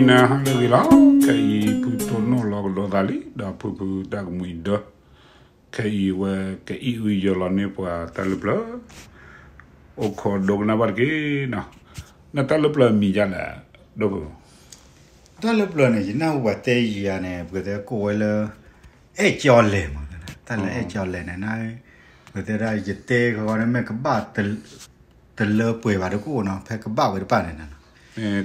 နၤဟါလၢအဂ့ၤလီၤ. ခဲအံၤဖုတိၢ်နီၣ်လီၤကဒီးသးလံ ဒီးဖုဖုတၢ်ကမှံၤဒၢ, ခဲအံၤဝဲကအံၣ်အုယၢၤလီၤန့ၢ်ပှၤတၢ်လၢပျၢၤ, အိၣ်ခိးဒိကနၣ်ဘၣ်တက့ၢ်နီၤ. နတၢ်လၢပျၢၤမံၤဒ်လဲၣ်, ဒီးဖု တၢ်လၢပျၢၤန့ၣ် ယနၢ်ဟူပှၤတဲယၤန့ၣ် ပကတဲကိးဝဲလၢ အဲၣ်ကၠီလဲၣ်မး, တၢ်လၢအဲၣ်ကၠီလဲၣ်န့ၣ် ပကတဲဒၣ်ယတဲဃီန့ၣ် မ့ၢ်ကဘၣ်တလၢပှဲၤဘၣ်ဒီးကအိၣ်နီၤ, ဖဲကဘၣ်ဝဲတဖၣ်န့ၣ်နီၤ.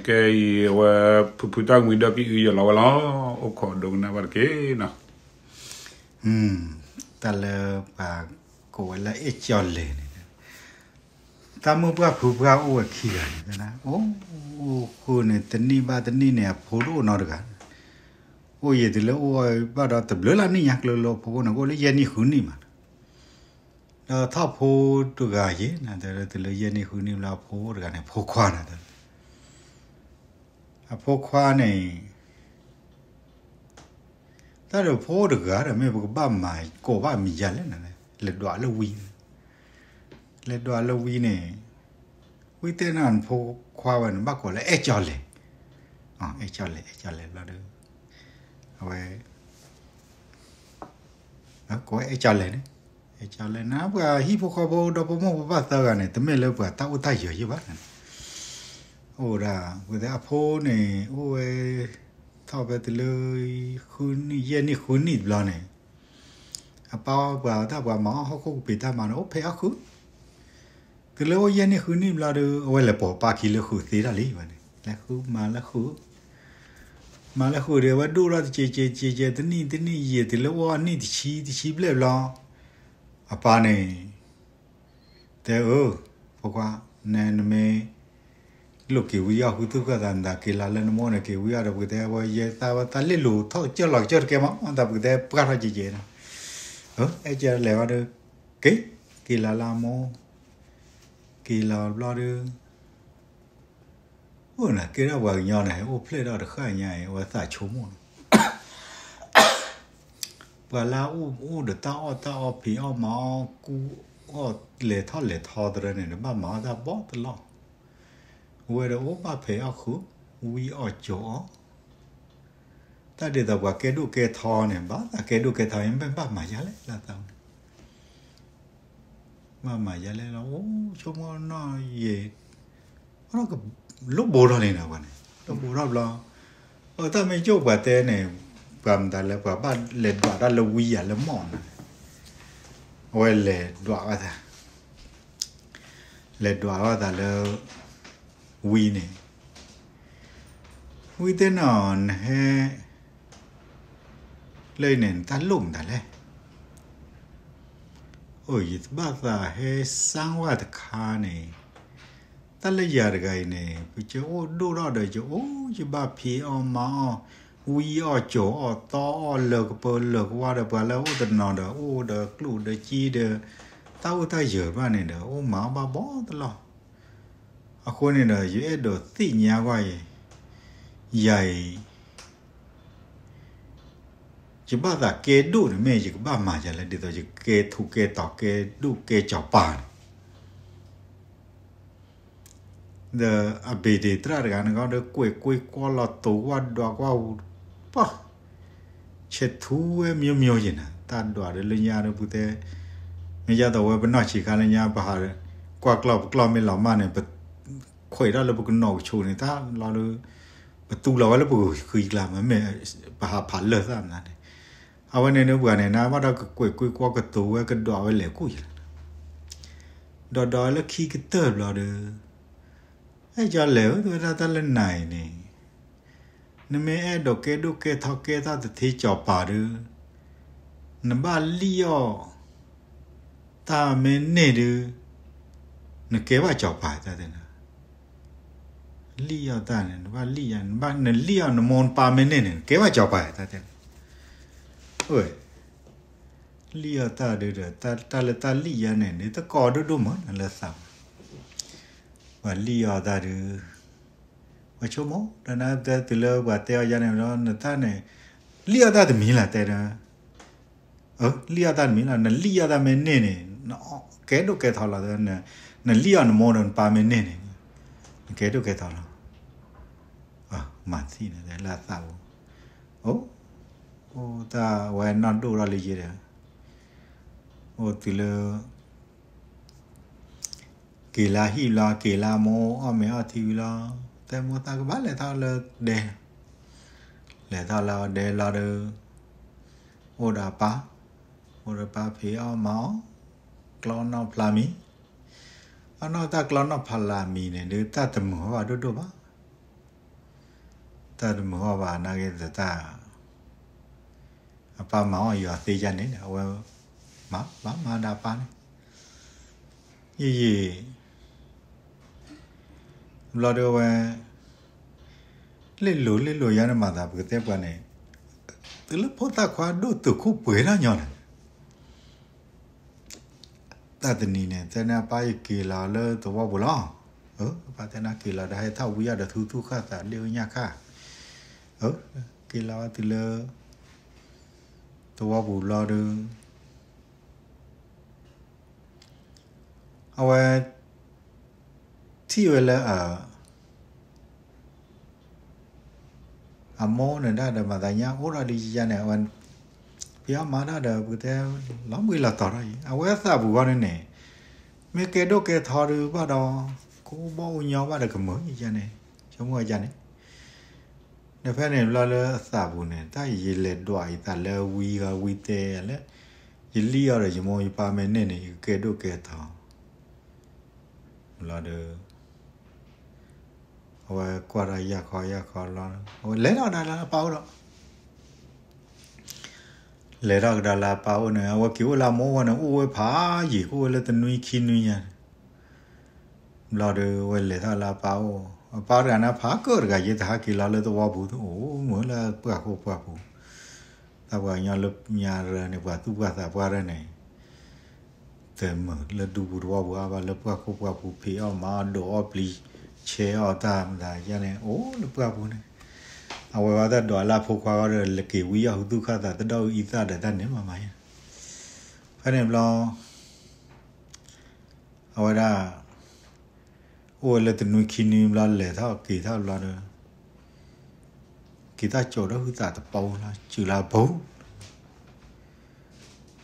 ကဲအံၤဝဲ ဖုဖုတၢ်ကမှံၤဒၢကအံၣ်အုယၢၤလီၤဝဲလီၤ, အိၣ်ခိးဒိကနၣ်ဘၣ်တက့ၢ်နီၤ. တၢ်လၢပှၤကိးဝဲလၢအဲၣ်ကၠီလဲၣ်န့ၣ် တၢ်မုၣ်ပှၢ်ဖုပှၢ်အိၣ်ဝဲခံဂၤန့ၣ်, အိၣ်ဃုာ်န့ၣ် တနံၣ်ဘၣ်တနံၣ်န့ၣ် အဖိတအိၣ်နီတဂၤ, အိၣ်ယံာ်တုၤလၢအိၣ်ဘၣ်ဒီးတဘျုးလါနံၣ်ညါကျၢၤလၢအဖိန့ၣ် ကအိၣ်လၢယဲၢ်နံၣ်ဃုနံၣ်မး, ဒီးထီၣ်ဖိတဂၤယံၤ တုၤလၢယဲၢ်နံၣ်ဃုနံၣ်ဘျီ အဖိတဂၤန့ၣ် အဖိခွါန့ၣ်, အဖိခွါန့ၣ် တၢ်ဒီးဖိတဂၤဒီး မ့ၢ်ပကဘၣ်မၤကိးဘၣ်မံၤဒ်လဲၣ်န့ၣ်, လဲၤဒွးလၢဝံၤ, လဲၤဒွးလၢဝံၤန့ၣ်, ဝံတဲနၤနဖိခွါဝဲန့ၣ် ဘၣ်ကိးလၢအဲၣ်ကၠီလဲၣ်, အဲၣ်ကၠီလဲၣ် အဲၣ်ကၠီလဲၣ်ဘျီဒီး အဝဲ ကိးဝဲအဲၣ်ကၠီလဲၣ်န့ၣ်, အဲၣ်ကၠီလဲၣ်န့ၣ် ပှၤဟံၣ်ဖိဃီဖိဒီဖိမိၢ်ပပၢ်သၢဂၤန့ၣ် တမ့ၢ်လၢပှၤတၢ်အိၣ်တၢ်ယၢၤယဲၢ်ဘၣ်, အိၣ်ဒၣ် ပတဲအဖိန့ၣ် အိၣ်ဝဲ ထီၣ်ဖဲတုၤလၢ ဃုနံၣ် ယဲၢ်နံၣ်ဃုနံၣ်တဘျီန့ၣ်, အပၢ်ပှၤတၢ်ပှၤမၤအီၣ်ဟီၣ်ခိၣ်ကပ့ၤတၢ်မၤန့ၣ် အိၣ်ဖဲအီၣ်ဃုာ်, တုၤလၢအိၣ်ယဲၢ်နံၣ်ဃုနံၣ်ဘျီဒီး အဝဲလဲၤပိာ်ပၢ်ခံလၢဃုာ်သ့တၢ်လံဝဲန့ၣ်, လဲၤဃုမၤလၢဃုာ် မၤလၢဃုာ်ဒီး အဝဲဒိၣ်ထီၣ်တကဲးကဲးတကဲးကဲး တနံၣ်တနံၣ်ယံာ် တုၤလၢအိၣ်အနံၣ်တဆံ တဆံဘျဲၣ်ဘျီ, အပၢ်န့ၣ် တဲအၢ, ဖိခွါ, န နမ့ၢ် လိၣ်က့ၤဝံအီၣ်ဃုာ်သူၣ်ကၢ်သး နသးက့ၤလီၤလၢနမိၢ်န့ၣ် က့ၤဝံအီၣ်ဒီး ပကတဲဝဲယဲသးဝဲသးလ့ၣ်လိၤထီၣ်ကစၢၢ်လီၤကစၢၢ်တကဲမး သးပကတဲပှၢ်ထီၣ်ကဲးကဲးန့ၣ်, အဲၣ်ကၠီလဲၣ်ဝဲဒီး က့ၤ က့ၤလီၤလၢအမိၢ်, က့ၤလီၤဘျီဒီး အိၣ်နၤကဲထီၣ်ပှၤကညီန့ၣ် ဟဲအိၣ်ဖျဲၣ်ထီၣ်တဃၣ်ညါအံၤ အဝဲသးဆိကမိၣ်န့ၣ်, ပှၤလၢအအိၣ်အိၣ်ဒီးတၢ်အီၣ်တၢ်အီ ဖံးအီၣ်မၤအီၣ် ကူအီၣ်လဲၤထီၣ်လဲၤထီသရၢန့ၣ် တဘၣ်မၤအီၣ်တၢ်ဘီတလီၢ်, အဝဲဒီးအိၣ်ဘၣ်ဖဲးအီၣ်ဃုာ်, ဝံအီၣ်ကၠိအီၣ်, တၢ်ဒ်သိးပှၤကဲဒိၣ်ကဲထီန့ၣ် ဘၣ်သးကဲဒိၣ်ကဲထီ မ့ၢ်ဘၣ်မၤယၤလဲၣ်လၢသးန့ၣ် ဘၣ်မၤယၤလဲၣ်လီၤ. အိၣ်ဆိကမိၣ်နီၢ်ယံာ် လၢဘိထီၣ်န့ၣ်ဒီးပှၤန့ၣ် လၢဘိထီၣ်ဘျီ, အတၢ်မ့ၢ်ကၠိၣ်ပှၤတဲန့ၣ် ပှၤမတၤလၢ ပှၤဘၣ်လဲၤဒွးတၢ်လၢဝံယၤလၢမီၢ်န့ၣ်, အဝဲလဲၤဒွးဘၣ်သး လဲၤဒွးဘၣ်သးလၢ ဝံန့ၣ်, ဝံတဲနီၤ နဟဲ လၢန့ၣ် နတၢ်လိၣ်မတၤလဲၣ်. အိၣ် ယတဘၣ်သးဟဲစၢ်ဝဲတခါန့ၣ်, တၢ်လၢယၤတဂၤအံၤန့ၣ် ပကအိၣ်ဒိၣ်ထီၣ်ဒီး ယအိၣ်ယဘၣ်ဖံးအီၣ်မၤအီၣ်, ဝံအီၣ်ကၠိအီၣ် တီအီၣ် လၢကပၢလၢကဝါဒီး ပှၤလၢအအိၣ်တနီၤဒီး အိၣ်ဒီးကျိၣ်ဒီးစ့ဒီး တၢ်အိၣ်တၢ်ယၢၤဘၣ်န့ၣ်ဒီး အိၣ်မၤအီၣ်ဘၣ်ဘီတလီၢ်. အဃိန့ၣ်ဒီး ယအဲၣ်ဒိးသ့ၣ်ညါကွၢ်အံၤ, ယၤအံၤ ယဘၣ်သးကဲဒိၣ်န့ၣ် မ့ၢ်ယကဘၣ်မၤယၤလဲၣ် ဒ်သိးယကကဲထူးကဲတီၤ ကဲဒိၣ်ကဲစီၤပၤန့ၣ်. ဒီးအဘ့ၣ်ဒ့ၣ်သရၣ်တဂၤန့ၣ်ဒီး ကွဲးကွ့ကွီလီၤတိၤကွၢ်ဒွးကွၢ်ဝူၤ ပှၤ ဆဲးထူဝဲမျိုးမျိုးယဲၢ်နၤ တၢ်ဒွးဒီးလၢညါဒီးပူၤတဲ, မ့ၢ်ယါသးဝဲပနီၢ်ဆံးခါလၢညါ ပဟးကွၢ်ကျီၢ်ပကျီၢ်မ့ၢ်လီၤမၢ်န့ၣ် ပခွဲးထီၣ်လၢပကနီၤကဆိးန့ၣ် တၢ်လီၤဒီး ပတူၢ်လီၤဝဲလၢပဂုာ်ဃံကျါ မ့မ့ၢ်ပဟးဖးလၢာ်သၣ်မနုၤန့ၣ်, အဝဲန့ၣ်န့ၣ်ပှၤန့ၣ် နဘၣ်ဒီးကကွဲးကွ့ကွီကတိၤဝဲကဒွးဝဲလဲၤကူၣ်ယဲၢ်လီၤ. ဒီးဒီးလၢခံကတၢၢ်ဘျီဒီး အဲၣ်ကၠီလဲၣ်ဧၢ တဲဝဲဒၣ်တၢ်လၢနၤအံၤန့ၣ်, နမ့ၢ်အဲၣ်ဒိးကဲဒိၣ်ကဲထီကဲတၢ်တထ့စီၤပၤဒီး, နဘၣ်လံၣ်အီၣ်တၢ်မ့ၢ်န့ၢ်ဒုး, နကဲဘၣ်စီၤပၤတၢ်တဲနၤ, လံၣ်အီၣ်တၢ်န့ၣ် နဘၣ်လံၣ်ယၤ, နလံၣ်အီၣ်နမိၢ်နပၢ်မ့ၢ်န့ၢ်န့ၣ် နကဲဘၣ်စီၤပၤတၢ်တဲနၤ, ဝဲ လံၣ်အီၣ်တၢ်ဒုးဒီး တၢ်လၢတၢ်လံၣ်ယၤန့ၣ် ဒ်တကိးဒိၣ်ဒိၣ်မးနလၢသး, ပှၤလံၣ်အီၣ်တၢ်ဒုး, ပှၤဆိကမိၣ် ဒီးနတဲတုၤလၢပှၤတဲအီၤယၤန့ၣ်ဒီး နတၢ်န့ၣ် လံၣ်အီၣ်တၢ်တမံၤလၢ်တဲဒီး, လံၣ်အီၣ်တၢ်တမံၤလီၤ, နလံၣ်အီၣ်တၢ်မ့ၢ်န့ၢ်န့ၣ် ကဲဒိၣ်ကဲထီလီၤ, နလံၣ်အီၣ်နမိၢ်ဒီးနပၢ်မ့ၢ်န့ၢ်န့ၣ် နကဲဒိၣ်ကဲထီလီၤ. မၤသံန့ၣ်လၢအသးပူၤ, အိၣ်, အိၣ်တၢ်ဝဲနီၢ်ဒိၣ်ထီၣ်လံယဲဒီး, အိၣ်တုၤလၢ က့ၤလၢဟံၣ်လီၤ, က့ၤလၢအမိၢ်အီၣ်မ့ၤအီထံဝံၤလီၤ, တဲမိၢ်သးကဘၣ်လဲၤထီၣ်လၢဒဲ, လဲၤထီၣ်လၢအဒဲလီၤဒီး, အိၣ်ဒီးအပၢ်, အိၣ်ဒီးပၢ်ဖံးအီၣ်မၤအီၣ်, ကျီနီၣ်ဖျါမံၤ, အနီၢ်တၢ်ကျီနီၣ်ဖျါမံၤန့ၣ် ဒုးတၢ်တမုာ်အီၣ်ဘၣ်ဒိၣ်ဒိၣ်ဘၣ်, တၢ်တမုာ်အီၣ်ဘၣ်နာ်က့ၤသတး အပၢ်မၤအီၣ်ယီၤသ့ယါန့ၣ် အဝဲ မၤဘၣ်မၤဒၣ်ပၢ်န့ၣ်, ယံာ်ယံာ် ဘျီဒီးအဝဲ လ့ၣ်လိၤလ့ၣ်လိၤယါန့ၣ်မၤသး ပကတဲပှၤန့ၣ်, တုၤလၢဖိသၣ်ခွါဒိၣ်တုာ်ခိၣ်ပှဲၤထီၣ်ညီန့ၣ် တၢ်တနံၤန့ၣ် တဲန့ၢ်အပၢ်ယက့ၤလီၤလၢသဝီပူၤလီၤ. အပၢ်တဲန့ၢ်က့ၤလီၤဒီး ဟဲထီၣ်ဝံအီၤဒီး ထူထူၣ်ခၣ်သးဒ့ဝဲညၣ်ခၣ်, က့ၤလီၤဝဲတုၤလၢ သဝီပူၤဘျီဒီး အဝဲ ထံၣ်ဝဲလၢ အမိၢ်န့ၣ်ဒၣ်ဒီး မၤသးညါအိၣ်ဒီးလံယါန့ၣ် အဝဲ ဖံးအီၣ်မၤဒၣ်ဒီး ပကတဲ လီၤဘှံးလီၤတီၤထီၣ်အံၤ အဝဲအသးပူၤဃီန့ၣ်န့ၣ် မ့ၢ်ကဲဒိၣ်ကဲထီဒုးဘၣ်ဒီး ကအိၣ်ဘၣ်အိၣ်ညီဘၣ်ဒီးကမုာ်ယါန့ၣ် ဆိကမိၣ်ယါန့ၣ် ဒီးဖဲန့ၣ်ဘျီလၢအသးပူၤန့ၣ် တၢ်ယလဲၤဒွးယသးလၢဝံဂၤဝံတဲလၢ ယလံၣ်အီၤဒီးယမိၢ်ယပၢ်မ့ၢ်န့ၢ်န့ၣ် ယကကဲဒိၣ်ကဲထီ ဘျီဒီး အဝဲကွၢ်တၢ်ယၢ်ခီယၢ်ခီလီၤ အဝဲလဲၤထီၣ်ကဒါလၢအပၢ်အိၣ်ဒီး လဲၤထီၣ်ကဒါလၢအပၢ်အိၣ်န့ၣ် အဝဲက့ၤအိၣ်လၢအမိၢ်အိၣ်န့ၣ် အိၣ်ဝဲဖးယံာ် ကအိၣ်ဝဲလၢတနွံခံနွံညါန့ၣ် ဘျီဒီး အဝဲလဲၤထီၣ်လၢအပၢ်အိၣ် အပၢ်တဂၤန့ၣ် ဖးကၢၣ်တဂၤ ယဲတဟးက့ၤလီၤလၢသဝီပူၤ အိၣ်မုာ်လၢပှၢ်ခိၣ်ပှၢ်ပူၤ တၢ်ပှၤကညီလၢညါရၢန့ၣ် ပှၤသူၣ်ပှၢ်သးပှၢ်ရၢန့ၣ် တမုာ်လၢဒူပူၤသဝီပူၤအါဘၣ် လၢပှၢ်ခိၣ်ပှၢ်ပူၤ ဖံးအီၣ်မၤအီၣ် ဒိးအီၣ်ပျံၤ ဆဲးအီၣ်တၢ်မတၤယါန့ၣ် အိၣ်လၢပှၢ်ပူၤန့ၣ် အဝဲဝဲတၢ်ဒွးလၢအဖိခွါဃီဒီး လဲၤက့ၤဝံအီၣ်ဟူသူၣ်ခၣ်သးတဒီအံသၣ်ဒီးတၢ်န့ၣ်မးမး ဖဲန့ၣ်ဘျီ အဝဲဒၣ် အိၣ်ဝဲလၢတနွံခံနွံဘျီ လဲၤထီၣ်က့ၤထီၣ်ဘျီဒီး က့ၤထီၣ်ကၠိးဒီးဟုသးတပီလီၤ စူၤလၢအပူၤ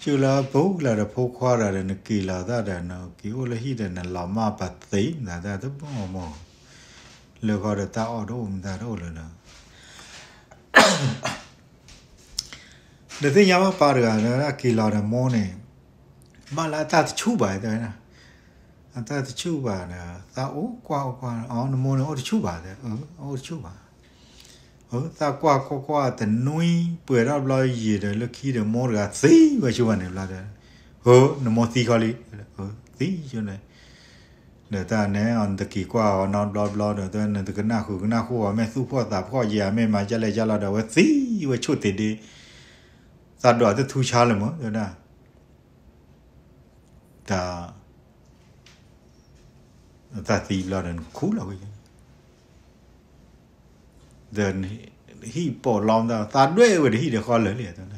စူၤလၢအပူၤလၢဒီး ဖိခွါဒီး နက့ၤလီၤသးဒီး နက့ၤအိၣ်လၢဟံၣ်ဒီး နလီၤမၢ်ပသ့ နသးတဘီမီၢ် လၢဃီဒီးတၢ်အီၣ်တအိၣ်မတၤတအိၣ်လၢၤဒီး ဒီးသ့ၣ်ညါဘၣ်ပၢ်တဂၤဒီး က့ၤလီၤဒီးမိၢ်န့ၣ် ဘၣ်လၢအတၢ်တဆူၣ်ဘၣ်တဲဝဲဒၣ် အတၢ်တဆူၣ်ဘၣ်ဒီး သးအိၣ်ကွၢ်အိၣ်ကွၢ် အီ နမိၢ်န့ၣ်အိၣ်တဆူၣ်ဘၣ်တဲ အိၣ်တဆူၣ်ဘၣ် သးကွၢ်ကွၢ်ကွၢ်တနွံပှဲၤထီၣ်ဘျီယံာ်ဒီး လၢခံဒီးမိၢ်တဂၤသံဝဲဆူဘၣ်န့ၣ်ဘျီဒီး နမိၢ်သံခီလံ သံဆူန့ၣ် ဒီးတၢ်န့ၣ် နတက့ၤကွၢ်အီၤနီတဘျီဘျီဒီး နတကနၣ်ဃုာ်ကနၣ်ဃုာ်အီၤ မ့ၢ်သူၣ်ဖှီၣ်သးဖှီၣ်ယဲ မ့ၢ်မၤကလဲၣ်ကလီၤဒီး အဝဲသံဝဲဆိၣ်တ့ၢ်ဒ့ သးဒွးတထူဆါလၢၤမး တဲဝဲဒၣ် တၢ် တၢ်သံဘျီဒီး နခူၣ်လီၤဝဲ ဒီးဟံၣ်ပိာ်လီၤမတၤ သးဒွဲၣ်ဝဲဒီးဟံၣ်ဒီးဃီလၢာ်လံ တဲဝဲဒၣ် ဒီး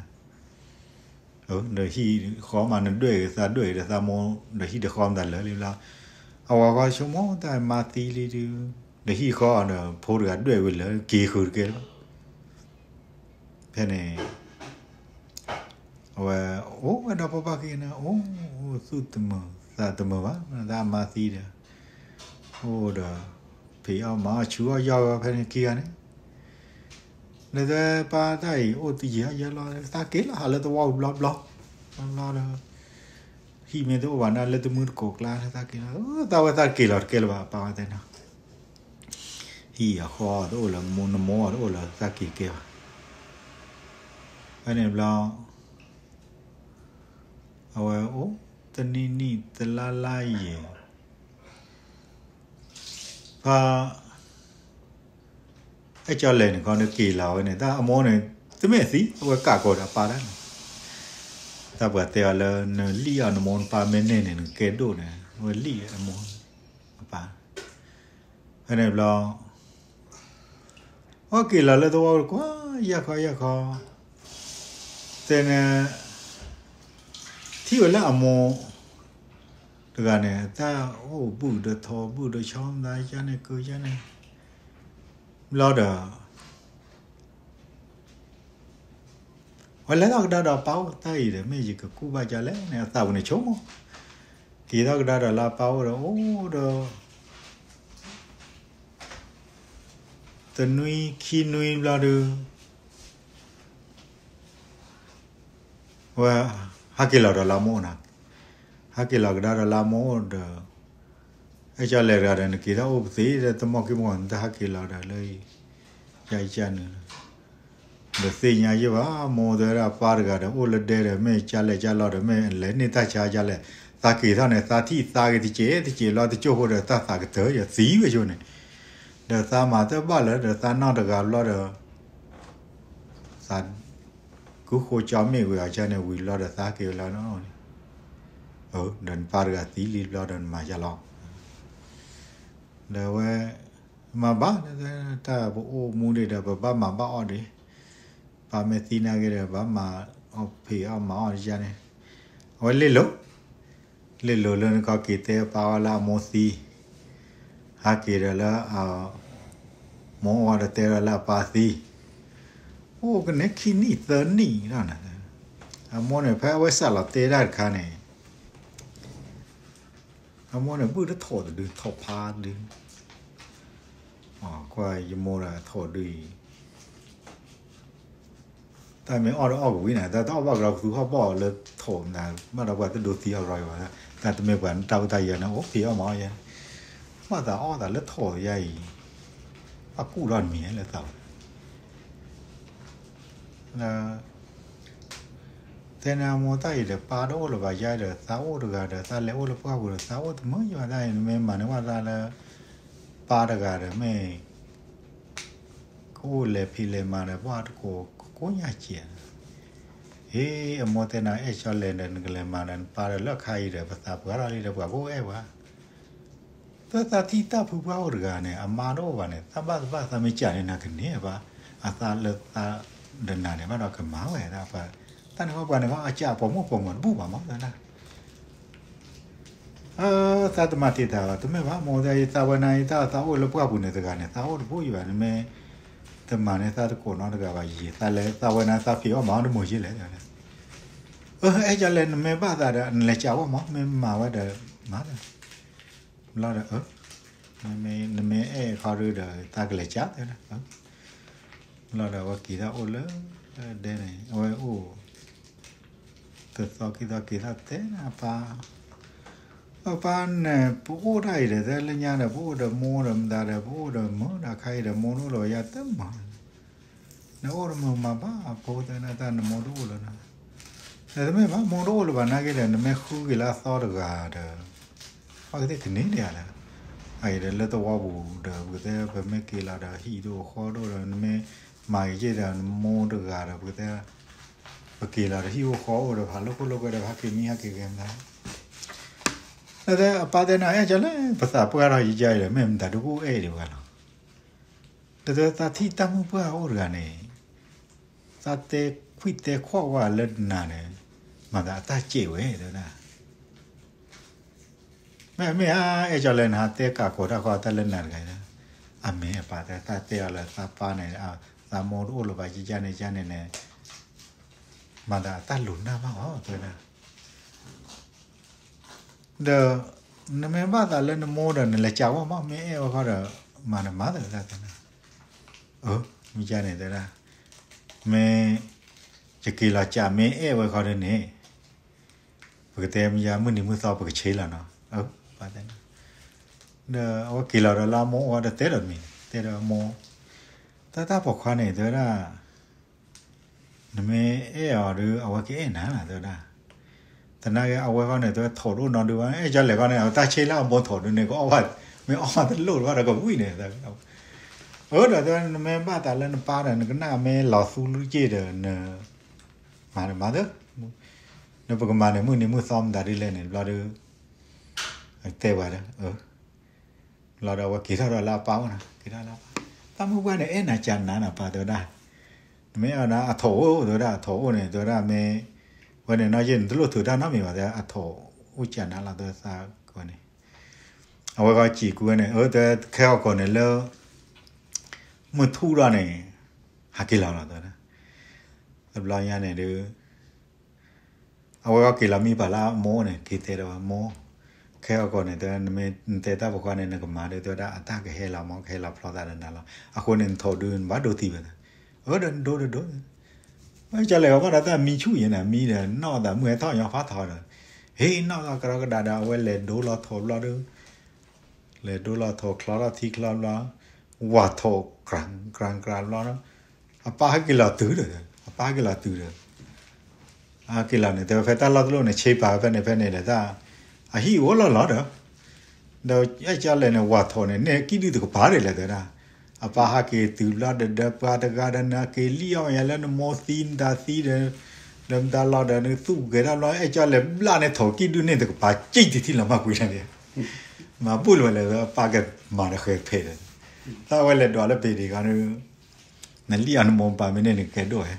ဟံၣ်ဃီမး နဒွဲၣ်ဂ့ၤ သးဒွဲၣ်ဂ့ၤဒီးသးမိၢ် ဒီးဟံၣ်ဒီးဃီမတၤလၢာ်လံဘျီ အဝဲဃီဆိကမိၣ်တၢ်မၤသံလံဒုး ဒီးဟံၣ်ဃီဒီး ဖိတဂၤဒွဲၣ်ဝဲလၢာ် က့ၤဃုာ်တကဲလၢၤဘၣ် ဖဲန့ၣ် အဝဲအိၣ်ဝဲဒီးဖိပၢ်ခံဂၤန့ၣ် အိၣ်သူၣ်တမုာ်သးတမုာ်ဘၣ် တၢ်မၤသံဒီး အိၣ်ဒီး ဖံးအီၣ်မၤအီၣ်ဆူးအီၣ်ယီၢ်ဂီၤ ဖဲန့ၣ်ခံဂၤန့ၣ် ဒီးတဲပၢ်တၢ်အံၤ အိၣ်တယံာ်အယဲလီၤ သးက့ၤလီၤဟးလၢသဝီပူၤဘျီဘျီ ဘျီဘျီဒီး ဟံၣ်မ့ၢ်တအိၣ်ဘၣ်န့ၣ် လၢတမုၢ်တကိးကျါ သးက့ၤလီၤ သးဝဲသးက့ၤလီၤတကဲလၢၤဘၣ် ပၢ်ဝဲတဲနီၤ ဟံၣ်အဃီတအိၣ်လၢၤ နမိၢ်တအိၣ်လၢၤ သးက့ၤကဲဘၣ် ဖဲန့ၣ်ဘျီ အဝဲအိၣ်တနံၣ်နံၣ်တလါလါယံာ် ဖါ အဲၣ်ကၠီလဲၣ်န့ၣ်ခီန့ၣ် က့ၤလီၤဝဲန့ၣ် တၢ်အမိၢ်န့ၣ် တမ့ၢ်သံ အဝဲကးကိးဒီးအပၢ်ဒၣ်န့ၣ် တၢ်ပှၤတဲအီၤလၢ နလံၣ်အီၤနမိၢ်နပၢ်မ့ၢ်န့ၢ်န့ၣ် နကကဲဒိၣ်န့ၣ် အဝဲလံၣ်အမိၢ် အပၢ် ဖဲန့ၣ်ဘျီ အက့ၤလီၤလၢသဝီတကွၢ် ယၢ်ခီယၢ်ခီ တဲန့ၣ် ထံၣ်ဝဲလၢအမိၢ်တဂၤန့ၣ် တၢ်အိၣ်ဘုၣ်ဒီးထိးဘုၣ်ဒီးဆီမတၤယါန့ၣ် ကယါန့ၣ် ဘျီဒီး ဝဲလဲၤထီၣ်ကဒါဒီးအပၢ်အိၣ်တၢ်အံၤဒီး မ့ၢ်ယကကူၣ်ဘၣ်ဒ်လဲၣ်န့ၣ် အသးပူၤန့ၣ်ဆိကမိၣ်, က့ၤထီၣ်ကဒါဒီးလၢအပၢ်အိၣ်ဒီး အိၣ်ဒီး တနွံခံနွံဘျီဒီး ဝဲ ဟးက့ၤလီၤဒီးလၢအမိၢ်န့ၣ်, ဟးက့ၤလီၤကဒါဒီးလၢအမိၢ်ဒီး အဲၣ်ကၠီလဲၤတဂၤဒီး နက့ၤထီၣ်အိၣ်ပသ့ဒီး တမီၢ်က့ၤမီၢ် နတဟးက့ၤလီၤဒီးလၢ ယကနုာ်လီၤ ဒီးသ့ၣ်ညါယဲၢ်ဘၣ် မိၢ်တဲဒၣ်ပၢ်တဂၤဒီး အိၣ်လၢဒဲဒီး မ့ၢ်ကၠါလဲၣ်ကၠါလီၤဒီး မ့ၢ်လဲၤန့ၢ်တၢ်ဆါကၠါလဲၣ်, သးက့ၤထီၣ်န့ၣ် သးထံၣ်သါက့ၤတစဲးတစဲးလီၤ တကၠိၢ်ဖိဒီး တၢ်သးကတၢၢ်ယသံဝဲဆိန့ၣ်, ဒီးသးမၤတဘၣ်လၢၤဒီး သးနီၢ်တဂၤဘျီဒီး သး ကူဃိကၠီမ့ၢ်ဝံၤအီၤကၠါန့ၣ် ဝံၤလီၤဒီးသးက့ၤဝဲလီၤန့ၣ်, ဒီးနပၢ်တဂၤသံလံဘျီဒီးနမၤယါလီၤ ဒီးဝဲ မၤဘၣ် တၢ်ပအိၣ်မူဒံးဒီး ပဘၣ်မၤဘၣ်အီၣ်ဒံး, ပၢ်မ့ၢ်သံနာ်က့ဒီး ဘၣ်မၤအီၣ်ဖံးအီၣ်မၤအီၣ်ယါန့ၣ်, အဝဲလ့ၣ်လိၤ လ့ၣ်လိၤလၢနကီၢ်က့ၤတဲပၢ်ဝဲလၢအမိၢ်သံ, ဟးက့ၤဒီးလၢ မိၢ်အိၣ်ဝဲဒီးတဲဝဲလၢအပၢ်သံ, အိၣ်ကန့ၣ်ခံနံၣ်သၢနံၣ်လီၤန့ၣ်, အမိၢ်န့ၣ် ဖဲအဝဲစးလီၤတဲဒၣ်တခါန့ၣ် အမိၢ်န့ၣ် ဘုၣ်တထိးတဒု ထိးဖးတဒု, ကွၢ်ယမိၢ်ဒီးထိးဒုအံၤ တၢ်မ့ၢ်အီၣ်ဒီးအီၣ်ကဝံၤန့ၣ် တၢ်တအီၣ်ဘၣ်ကဒီးကသူဟီၣ်ဘီၣ်လၢထိးမတၤ ဘၣ်ဒီးပှၤတဒိးသံအီၤကဒီးအံၤဘၣ်, တၢ်တမ့ၢ်ပှၤတၢ်အိၣ်တၢ်ယၢၤန့ၣ် အိၣ်ဖံးအီၣ်မၤအီၣ်ယဲန့ၣ်, ဘၣ်သးအီၣ်သးလၢထိးယါအံၤ, ဘၣ်ကူၣ်ဒီးတမံၤလၢသးဝဲ တဲန့ၣ်အမိၢ်တၢ်အံၤဒီး ပၢ်တအိၣ်လၢၤဘၣ်ယါဒီး သးအိၣ်တဂၤဒီး သးလဲၤအိၣ်လၢပှၢ်ပူၤဒီး သးအိၣ်တမုာ်ယါဘၣ်တၢ်အံၤ နမ့ၢ်မၤန့ၢ်ဘၣ်သးလၢ ပၢ်တဂၤဒီးမ့ၢ် ကအိၣ်လဲၤဖံးလဲၤမၤဒီး ပှၢ်တကိး ကကိညၢ်စဲး, ဟ့ၣ် အမိၢ်တဲနၤ အဲၣ်ကၠီလဲၤဒီး နကလဲၤမၤဒီးနပၢ်ဒီး လၢအခါအံၤဒီး ပသးပှၢ်ထီၣ်လံဒီး ပှၤကအိၣ်အဲၣ်ပှၤ သၢသးထံၣ်တၢ်ဖုပှၢ်အိၣ်တဂၤန့ၣ် အမါတအိၣ်ဘၣ်န့ၣ် သးဘၣ်သးဘၣ် သးမ့ၢ်ကးန့ၣ် နကန့ၢ်ဘၣ် အသးလၢသးဒီးနၤန့ၣ် ဘၣ်ဒီးကမၤဝဲဒၣ်ပှၤ, တၢ်န့ၣ်ဃီပှၤန့ၣ်ဃီ အကးပိာ်မုၣ်ပိာ်မုၣ်တဘူၣ်ဘၣ်မး သဒၣ် သးတမၤတံာ်တာ်ဘၣ် တမ့ၢ်ဘၣ် မိၢ်တဲ ယသးဝဲနၤ ယတၢ်သးအိၣ်လၢပှၢ်ပူၤန့ၣ်တဂၤန့ၣ် သးအိၣ်တဘူၣ်ယဘၣ် နမ့ၢ်တမၤန့ၢ်သးတကိးနီတဂၤဘၣ် ယံာ်သးလဲၤသးဝဲနၤ သးဖံးအီၣ်မၤအီၣ်တမုာ်ယဲလဲၣ် အၢ အဲၣ်ကၠီလဲၤ နမ့ၢ်ဘၣ်သးဒီး နလဲၤကးဝဲမး မ့ၢ်မၤဝဲဒီး မၤဒီး ဘျီဒီး နမ့ၢ်အဲၣ်ခီဒုဒီး သးကလဲၤကးတဲဝဲဒၣ် ဘျီဒီး အဝဲက့ၤထီၣ်အိၣ်လၢ ဒဲန့ၣ် အဝဲအိၣ် ကသီက့ၤသီက့ၤထီၣ်တဲနၤပၢ် ပၢ်န့ၣ် ပအိၣ်ဒၣ်အံၤဒီး တဲလၢညါဒီး ပအိၣ်ဒီးမိၢ်ဒီးမတၤဒီး ပအိၣ်ဒီးမုၢ်ဒီးခါအံၤဒီး မိၢ်တအိၣ်လၢၤဝဲယါတမုာ် နအိၣ်တမုာ်မၤဘၣ်အဖိ တဲနၤတၢ်နမိၢ်တအိၣ်လၢၤနၤ ဒီးတမ့ၢ်ဘၣ် မိၢ်တအိၣ်လၢၤဘၣ်နာ်က့ဒီး နမ့ၢ်ဃုက့ၤလၢအသီတဂၤဒီး ဘၣ်ကသ့ၣ်ကန့ၢ်ဒံးဧါဒီး အအံၤဒီးလၢသဝီပူၤဒီး ပကတဲ ပမ့ၢ်က့ၤလီၤဒီးဟံၣ်ဒိၣ်ဃီဒိၣ်ဒီး နမ့ၢ်မၤက့ၤက့ၤဒီး နမိၢ်တဂၤဒီး ပကတဲ ပက့ၤလီၤဒီးဟံၣ်အိၣ်ဃီအိၣ်ဒီး ဟးလိာ်ခိၣ်လိာ်ကွဲဒီး ဟးက့ၤမံဟးက့ၤဂဲၤမတၤ ဒီးအပၢ်တဲနၤ အဲၣ်ကၠီလဲၣ် ပသးပှၢ်ထီၣ်ယကၠီအံၤဒီး မ့ၢ်မတၤဒုကအိၣ်အဲၣ်ဒံးပှၤလီၤ ဒီးသးထံၣ်တၢ်မုၢ်ပှၢ်အိၣ်တဂၤန့ၣ် သးတဲခွံၣ်တဲခွီၣ်ဝဲလၢနၤန့ၣ် မၤသးအတၢ်စဲးဝဲ တဲဝဲဒၣ် မ့ၢ်မ့ၢ်ဧါ အဲၣ်ကၠီလဲၣ် နဟးတဲကးကိးတၢ်ဃီတၢ်လၢနၤတဂၤအံၤ အမ့ၢ်အပၢ်တဲ သးတဲအီၤလၢသးပၢ်န့ၣ် သးမိၢ်တအိၣ်လၢၤဘၣ် ယကၠီန့ၣ် ယကၠီန့ၣ်န့ၣ် မၤသးအတၢ်လူၤနၢ်ဘၣ်အီၤ တဲဝဲဒၣ် ဒီး နမ့ၢ်ဘၣ်သးလၢနမိၢ်ဒီး နလဲၤကးဝဲမး မ့ၢ်အဲၣ်ဝဲခီဒီး မၤနမၤသးတဲနၤ အၢ မ့ၢ်ကန့ၣ်တဲဒၣ် မ့ၢ် ယက့ၤလီၤကးမ့ၢ်အဲၣ်ဝဲခီဒ်န့ၣ် ပကတဲမ့ၢ်ယါမုၢ်နံၤမုၢ်သီပကဆ့လီၤနီၤ အၢ ပၢ်တဲနၤ ဒီးအဝဲက့ၤလီၤဒီးလၢအမိၢ်အိၣ်ဒီးတဲဒီးမံၤ တဲဒီးအမိၢ် တၢ်တၢ်ပိာ်ခွါန့ၣ် တဲဝဲဒၣ် နမ့ၢ်အဲၣ်အီၤဒီး အဝဲကအဲၣ်နၤလီၤ တဲဝဲဒၣ် သနာ်က့အဝဲဃီန့ၣ် တဲဝဲထိးတအိၣ်နီတဒုဘၣ် အဲၣ်ကၠီလဲၣ်ဃီန့ၣ် အတၢ်ဆ့လၢအမိၢ်ထိးဒုန့ၣ် ကအီၣ်ဘၣ် မ့ၢ်အီၣ်ဘၣ်တလိၣ်ဘၣ်ဒီးကဝံၣ်န့ၣ် အၢ ဒီးတဲဝဲ နမ့ၢ်ဘၣ်သးလၢနပၢ်ဒီး နကနၣ်မ့ၢ်လီၤသူလၢက့ၢ်ဒီး န မၤဒီးမၤသၢ နပကမၤန့ၣ် မုၢ်နံၤမုၢ်သီမတၤဒ်လဲၣ်န့ၣ် ဘျီဒီး တဲဝဲဒီး အၢ ဘျီဒီးအဝဲက့ၤထီၣ်ဒီးလၢအပၢ်အိၣ်နီၤ က့ၤထီၣ်လၢအပၢ် တၢ်မုၢ်ပှၢ်န့ၣ် အဲၣ်နၤကးနၤနီၤ ပၢ်တဲဝဲဒၣ် နမ့ၢ်အဲၣ်နၤ အထိးအိၣ် တဲဝဲဒၣ် အထိးအိၣ်န့ၣ် တဲဝဲဒၣ်မ့ၢ် ဝဲန့ၣ်နီၤ ယဲန့ၣ် တလိၣ်ထုးတၢ်နီတမံၤဘၣ် တဲ အထိးအိၣ်ကးနၤလီၤ တဲသးဝဲန့ၣ် အဝဲဂီၤစံးကွံာ်ဝဲန့ၣ် အၢ တဲ ခဲဂီၤခိၣ်န့ၣ်လၢ မုၢ်ထူၣ်ဒီးန့ၣ် ဟးက့ၤလီၤလီၤ တဲဝဲဒၣ် ဘျီညါန့ၣ်ဒုး အဝဲအက့ၤလီၤမံပာ်လၢမိၢ်န့ၣ် က့ၤတဲဒီးဝဲမိၢ်, ခဲအံၤကီးန့ၣ် တဲ နမ့ၢ်နတဲတၢ်ပိာ်ခွါန့ၣ် နကမၤဒီး တဲဝဲဒၣ် အတၢ်ကဟဲလီၤမး ကဟဲလီၤဖျီသးဒီးနၤလီၤ. အဃိန့ၣ် နထိးဒုး နဘၣ်ဒိသံဝဲသး. အၢ ဒီးနဒိဒီးဒိ မ့ၢ်ကလဲၤဝဲဘၣ်ဒီးတၢ်မံဆူၣ်ယဲန့ၣ် မံဒီးနီၣ်သးမုၢ်ဟဲထီၣ်ညီဖးထီဒီး ဟ့ၣ်နီၣ်သးကဒီးကဒါဒီး အဝဲလဲၤဒိလီၤထိးဘျီဒီး လဲၤဒိလီၤထိးချီထီၣ်ထံချီဘျီ, ဝၤထိး ကြၢကြၢကြၢဘျီဒီး အပၢ်ဟဲက့ၤလီၤတုၤဒီး အပၢ်ဟဲက့ၤလီၤတုၤဒီး အက့ၤလီၤန့ၣ် တဲဝဲဖဲတၢ်လီၢ်တလီၢ်န့ၣ် ဆ့ပာ်ဖဲန့ၣ်ဖဲန့ၣ်ဒီး တၢ်အဟံၣ်အိၣ်လီၤလီၤဒီး ဒီးအဲၣ်ကၠီလဲၣ်န့ၣ် ဝၤထိးန့ၣ် န့ၢ်ကံၣ်ဒုၣ်တကပၤဒ်လဲၣ်တဲဒၣ်. အပၢ်ဟဲက့ၤတုၤဘျီဒီး ဒီးပှၤတဂၤဒီး နက့ၤလံၣ်အီၣ်ယၤလၢနမိၢ်သံနဒါသံဒီး လၢမတၤလီၤဒီး နသူၣ်ကဲၤတၢ်ဘျီ အဲၣ်ကၠီလဲၣ်ဘျၣ်န့ၣ် ထိးကံၣ်ဒုၣ်န့ၢ်တကပၤ ကံၣ်တထံၣ်လီၤမၢ်ကွံာ်န့ၣ် မၤဘူၣ်လၢၤဝဲလဲၣ် အပၢ်ကမၤဒီးဃဲၤဖဲးဒီး သးဝဲလဲၤဒွးလၢပ့ၤဒံးခီ နလံၣ်အီၣ်နမိၢ်ပၢ်မ့ၢ်န့ၢ်န့ၣ် ကဲဒိၣ်ဝဲ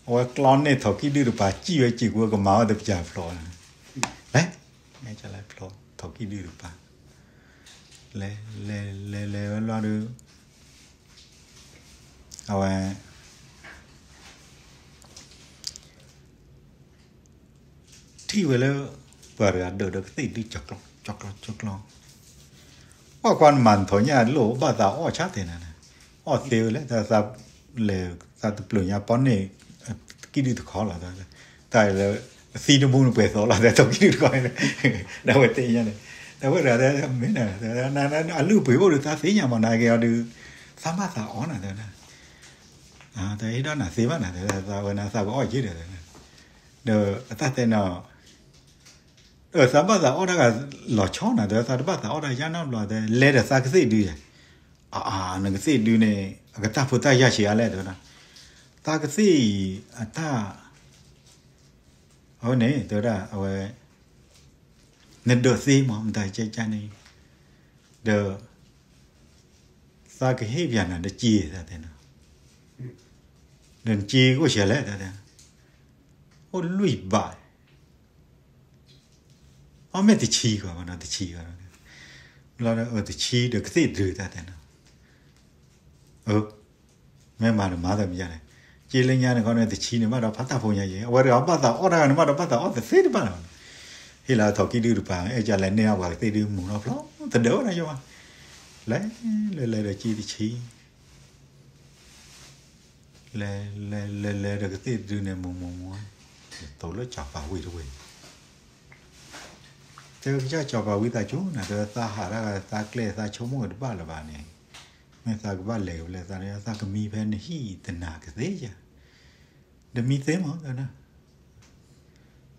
အဝဲကျီန့ၢ်ထိးကံၣ်ဒုၣ်တကပၤ ကံၣ်ဝဲစ့ၢ်ကီး ကမၤဝဲတပျၢ်ဖျိးန့ၣ် လဲၤ လဲၤဖျိးထိးကံၣ်ဒုၣ်တကပၤ လဲၤ လဲၤ လဲၤ လဲၤဝဲဘျီဒီး အဝဲ ထံၣ်ဝဲလၢ ပှၤတဂၤဒိးဒီးကသ့ၣ်ဒုၣ် ကၠီကျီ ကၠီကျီ ကၠီကျီ, ကွၢ်ကွၢ်နမၤနထိးညၣ်လိၣ်ဘၣ်သးအီၣ်ဆါတဲနၤန့ၣ်, အီၣ်သ့ဝဲလဲၣ် တၢ်သးလဲၤ သးတပျုာ်ညါပီၣ်န့ၣ် ကံၣ်ဒုၣ်တခီလီၤ, တၢ်လၢ သံတမူနပှဲၤသီလီၤ တၢ်ထိးကံၣ်ဒုၣ်တခီန့ၣ်, ဒီးအဝဲတဲညါန့ၣ်, ဒီးအဝဲတဂၤတဲ မ့ၢ်န့ၣ် အလုၢ်အပှ့ၤအိၣ်ဒီးသးသ့ၣ်ညါမး နာ်က့ၤအီၤဒုး သးဘၣ်သးအီၣ်နၤတဲဝဲဒၣ်, တဟ့ၣ်ဒၣ်နၤသ့ဘၣ်နၤတဲဝဲဒၣ်, သးဝဲန့ၣ်သးကအီၣ်က့ၤဒီး ဒီးအတၢ်တဲန့ၣ် သးဘၣ်သးအီၣ်တၢ်ဂၤလီၤဆီနၤ တဲဝဲ သးတဘၣ်သးအီၣ်တၢ်ယါနီတဘျီ တဲ လဲၤဒီးသးကသ့ၣ်ဒုးယဲ, အါ နကသ့ၣ်ဒုးန့ၣ် အကတၢ်ဖိတၢ်ယာ်ဆံးအါလဲၣ် တဲဝဲဒၣ်, သးကသ့ၣ်အံၤ အတၢ် အဝဲန့ၣ် တဲဝဲဒၣ် အဝဲ နဒိးသ့မး မတၤကဲကန့ၣ် ဒီး သးကဟ့ၣ်ပျၢ်နၤတက့ၢ် သးတဲနီၤ, ဒီးနက့ၢ်အိၣ်ဆံးလဲၣ် သးတဲ, အိၣ်လွံၢ်ဘး, အီၣ်မ့ၢ်တဆံဂီၤဘၣ်နီၤ တဆံဂီၤ, ဘျီဒီးတဆံဒီးကသ့ၣ်ဒုး သးတဲနီၤ, အၢ မ့ၢ်မၤဒီးမၤသးမယါလဲၣ်, က့လၢညါန့ၣ်ခီန့ၣ် တဆံန့ၣ်ဘၣ်ဒီးဖးတၢ်ဖိညါယဲ, အဝဲတဂၤဘၣ်သးအီၣ်တၢ်ဂၤန့ၣ်ဘၣ်ဒီးဘၣ်သးအီၣ်တသ့တဘၣ်လီၤ, ဟ့ၣ်လီၤထိးကံၣ်ဒုၣ်တကပၤ အဲၣ်ကၠီလဲၤန့ၢ်အပှၤကသ့ၣ်ဒုးမူၤလီၤဖျီ တဒၢးဝဲဒၣ်ယဲဘၣ်, လဲၤ လဲၤ လဲၤဒီးက့တဆံ လဲၤ လဲၤ လဲၤ လဲၤဒီးကသ့ၣ်ဒုးန့ၣ် မူၤ မူၤ မူၤ, တိၤလၢစီၤပၤဝံၤတဝံၤ, တဲကစၢ်စီၤပၤဝံၤသးဆိနၤ တဲသးဟးတၢ်ဂၤ သးကျဲသးဆိကမိၣ်တဘၣ်လၢၤဘၣ်န့ၣ်, မ့ၢ်သးကဘၣ်လဲၤကဘျဲၣ်သးန့ၣ် သးကမံဖဲနဟံၣ်တနၤကသ့ၣ်ယၤ, ဒီးမံသ့မး တဲနၤ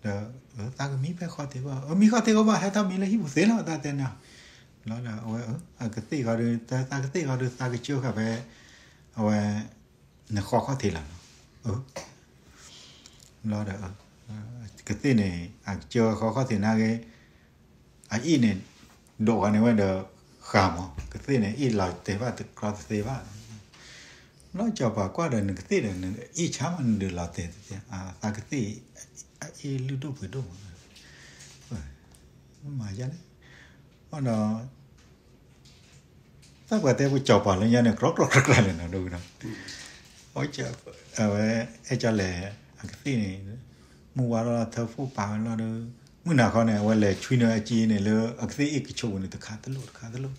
ဒီးသးကမံဖဲဃီသ့ၣ်ဘၣ် အမံဃီသ့ၣ်ကဘၣ် ဟဲထီၣ်မံလၢဟံၣ်ပူၤသ့လီၤ သးတဲနၤ, ဘျီဒီးအဝဲ အကသ့ၣ်ဃီဒီး သးကသ့ၣ်ဃီဒီး သးကစၢဃာ်ဖဲ အဝဲ နဃီခီၣ်ထံးလီၤနီၤ, ဘျီဒီး ကသ့ၣ်န့ၣ် အကစၢဃီခီၣ်ထံးနာ်က့ အအ့ၣ်န့ၣ် ဒိးဂီၤန့ၢ်ဝဲဒီးဃာ်မး ကသ့ၣ်န့ၣ် အ့ၣ်လီၤတဲာ်ဘၣ်တကြီတသ့ဘၣ်, ဘျီစီၤပၤကွၢ်ဒီးနကသ့ၣ်ဒီး နအ့ၣ်ဆါမး နဒုးလီၤတဲာ်တသ့ သးကသ့ၣ် အအ့ၣ်လုၢ်ဒိၣ်ပှ့ၤဒိၣ်မး, မၤယါလဲၣ်, ဘၣ်ဒီး သးပှၤတဲပစီၤပၤလၢညါန့ၣ် ကြီကြီကြီကြီလဲၣ်နီၤ ဒ်ဝဲဒီး အဝဲ အဲၣ်ကၠီလဲၣ် အကသ့ၣ်န့ၣ် မုၢ်ဝါထီၣ်ထၢဖှိၣ်ပာ်ဝဲလီၤဒီး မုၢ်နၤခီန့ၣ် အဝဲလဲၤဆွံနုာ်အစ့န့ၣ်လၢ အကသ့ၣ်အ့ၣ်ကဆိးပူၤန့ၣ် တခါတလိၣ်တခါတလိၣ်